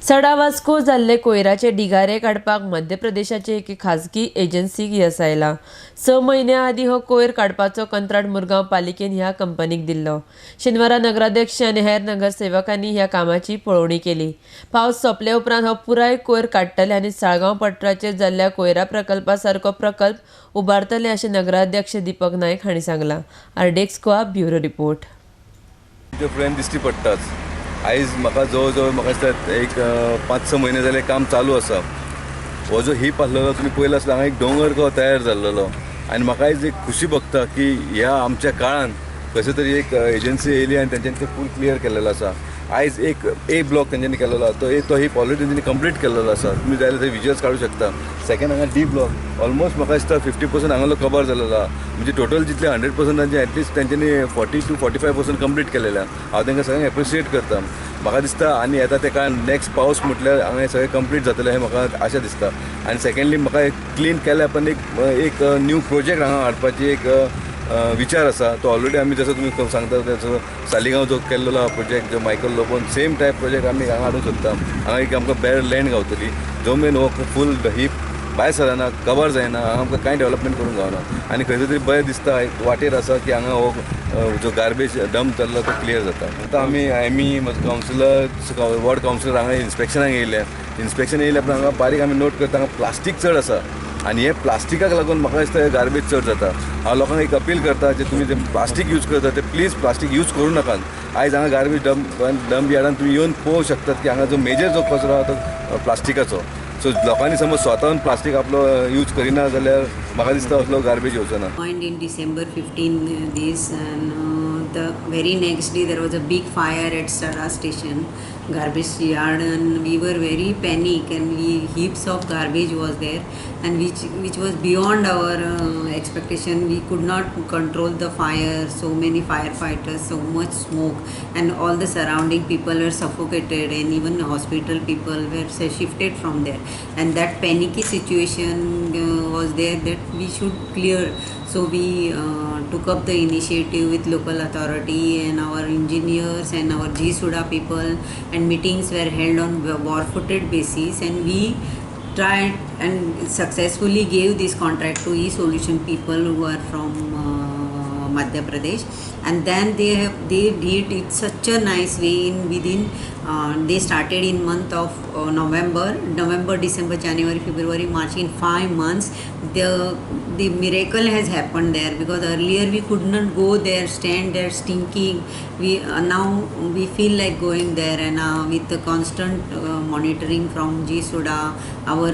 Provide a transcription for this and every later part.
सडा वास्को जाल्ले कोयराचे ढिगारे काडपाक मध्य प्रदेशाचे एके खाजगी एजन्सीक येस आयलां. 6 म्हयन्यां आदीं हो कोयर काडपाचो कंत्राट मुरगांव पालिकेन ह्या कंपनीक दिल्लो. शेनवारा नगराध्यक्ष आनी हेर नगरसेवकांनी ह्या कामाची पळोवणी केली. पावस सोंपले उपरांत हो पुराय कोयर काडटले आनी साळगांव पठाराचेर जाल्ल्या कोयरा प्रकल्पा सारको प्रकल्प उबारतले, अशें नगराध्यक्ष दीपक नायक हांणी सांगलां. RDX Goa, bureau report. Different दिश्टी पडटाच. आयज म्हाका जवळ जवळ म्हाका दिसता एक 5-6 म्हयने जाले काम चालू आसा. हो जो हीप आसलेलो तुमी पळयलो आसलो, हांगा एक दोंगर कसो तयार जाल्लेलो आनी म्हाका आयज एक खुशी भोगता की ह्या आमच्या काळान कशें तरी एक एजन्सी येयली आनी तेंच्यांनी ते फूल क्लियर केल्लेलो आसा. आयज एक ए ब्लॉक तेंच्यांनी केलेलो आसा, तो हीप ऑलरेडी तेंच्यांनी कंप्लीट केल्लेलो आसा. तुमी जाय जाल्यार विज्युअल्स काडूं शकता. सेकंड हांगा डी ब्लॉक ऑलमोस्ट म्हाका दिसता 50% हांगालो कवर जालेलो आहा. म्हणजे टोटल जितले 100% तांचे, एटलिस्ट तेंच्यांनी 40 to 45% complete केलेले आहा. हांव तांकां सगळ्यांक एप्रिशिएट करता. म्हाका दिसता आनी येता ते कांय नेक्स्ट पावस म्हटल्यार हांगा हें सगळें कंप्लीट जातलें हें म्हाका आशा दिसता. आनी सेकंडली म्हाका एक क्लीन केल्या पण एक एक न्यू प्रोजेक्ट हांगा हाडपाची एक विचार आसा. तो ऑलरेडी आमी जसो तुमी सांगता तसो सालिगांव जो केल्लो आहा प्रोजेक्ट जो मायकल लोबोन, सेम टायप प्रोजेक्ट आमी हांगा हाडूंक सोदता. हांगा एक आमकां बॅर लँड गावतली, जो मेरेन हो फूल हीप भायर सरना, कवर जायना, हांगा आमकां कांय डेवलपमेंट करूंक गावना. आनी खंयसर तरी बरें दिसता, एक वाटेर आसा की हांगा हो जो गार्बेज डंप जाल्लो तो क्लियर जाता. आतां आमी एमई, कावन्सिलर, वॉर्ड कावन्सिलर हांगा इन्स्पेक्शनाक येयले. इन्स्पेक्शन येयले उपरांत हांगा बारीक आमी नोट करता, हांगा प्लास्टीक चड आसा आनी हे प्लास्टिकाक लागून म्हाका दिसता गार्बेज चड जाता. हांव लोकांक एक अपील करता, जे तुमी जे प्लास्टीक यूज करता ते प्लीज प्लास्टीक यूज करूं नाकात. आयज हांगा गार्बेज डंप डंप यार्डान तुमी येवन पळोवंक शकतात की हांगा जो मेजर जो कचरो आहा तो प्लास्टिकाचो. सो लोकांनी समज स्वताहून प्लास्टीक आपलो यूज करिना जाल्यार म्हाका दिसता असलो गार्बेज येवचो ना. Joined in December 15 this and the very next day there was a big fire at Sada station garbage yard and we were very panic and we heaps of garbage was there and which was beyond our expectation. We could not control the fire. So many firefighters, so much smoke, and all the surrounding people were suffocated and even hospital people were shifted from there, and that panicky situation was there that we should clear. So we took up the initiative with local authority and our engineers and our GSUDA people, and meetings were held on war-footed basis, and we tried and successfully gave this contract to e-solution people who are from Madhya Pradesh, and then they did it such a nice way in within they started in month of November, November, December, January, February, March. In 5 months the miracle has happened there, because earlier we could not go there, stand there stinking. We now we feel like going there, and with the constant monitoring from GSUDA, our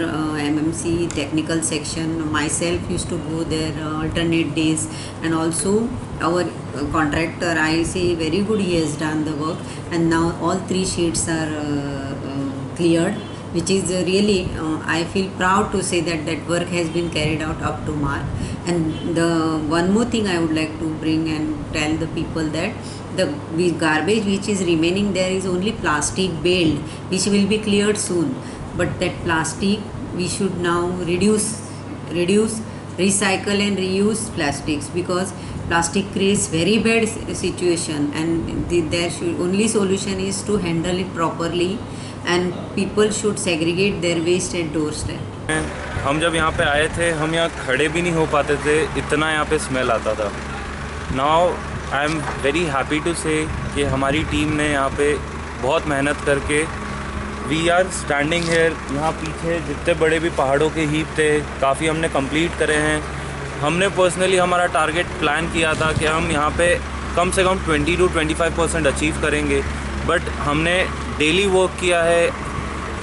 MMC technical section, myself used to go there alternate days, and also our contractor, I say very good, he has done the work, and now all three sheets are cleared, which is really I feel proud to say that that work has been carried out up to mark. And the one more thing I would like to bring and tell the people that the garbage which is remaining there is only plastic bale, which will be cleared soon, but that plastic we should now reduce, recycle and reuse plastics, because plastic creates very bad situation, and there should only solution is to handle it properly and people should segregate their waste at doorstep. हम जब यहाँ pay आए थे, हम यहाँ खड़े भी नहीं हो पाते थे, इतना यहाँ पे स्मेल आता था. Now I am very happy to say कि हमारी टीम ने यहाँ पे बहुत मेहनत करके we are standing here. यहाँ पीछे जितने बड़े भी पहाड़ों के हीप थे, काफ़ी हमने कंप्लीट करे हैं. हमने पर्सनली हमारा टारगेट प्लान किया था कि हम यहाँ पे कम से कम 20 टू 25% अचीव करेंगे, बट हमने डेली वर्क किया है.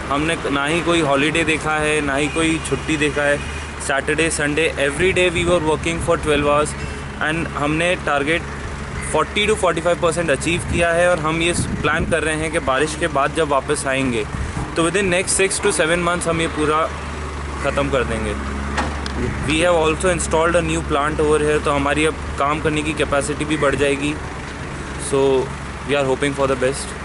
हमने ना ही कोई हॉलीडे देखा है, ना ही कोई छुट्टी देखा है. Saturday, Sunday, every day we were working for 12 hours and हमने टारगेट 40 टू 45% अचीव किया है. और हम ये प्लान कर रहे हैं कि बारिश के बाद जब वापस आएंगे तो within next 6 to 7 months हम ये पूरा ख़त्म कर देंगे. We have also installed a new plant over here, तो हमारी अब काम करने की कैपेसिटी भी बढ़ जाएगी. So we are hoping for the best.